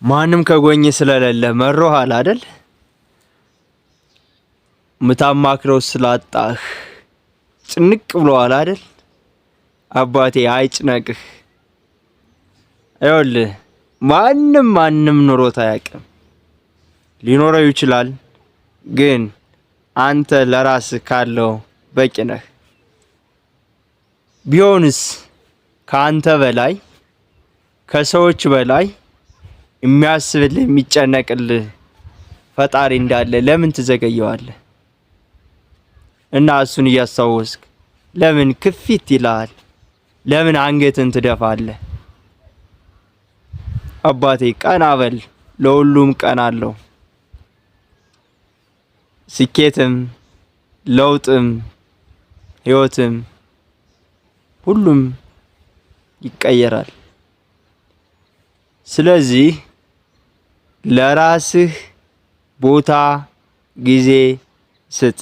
ማንም ከጎኝ ስለሌለ መሮሃል አይደል? ምታማክረው ስላጣህ ጭንቅ ብሎሃል አይደል? አባቴ አይጭነቅህ። ይኸውልህ ማንም ማንም ኖሮት አያውቅም። ሊኖረው ይችላል፣ ግን አንተ ለራስህ ካለው በቂ ነህ። ቢሆንስ ከአንተ በላይ ከሰዎች በላይ የሚያስብልህ የሚጨነቅልህ ፈጣሪ እንዳለ ለምን ትዘገየዋለህ? እና እሱን እያስታወስክ ለምን ክፊት ይልሃል? ለምን አንገትን ትደፋለህ? አባቴ ቀና በል። ለሁሉም ቀና አለው። ስኬትም ለውጥም ህይወትም ሁሉም ይቀየራል። ስለዚህ ለራስህ ቦታ ጊዜ ስጥ።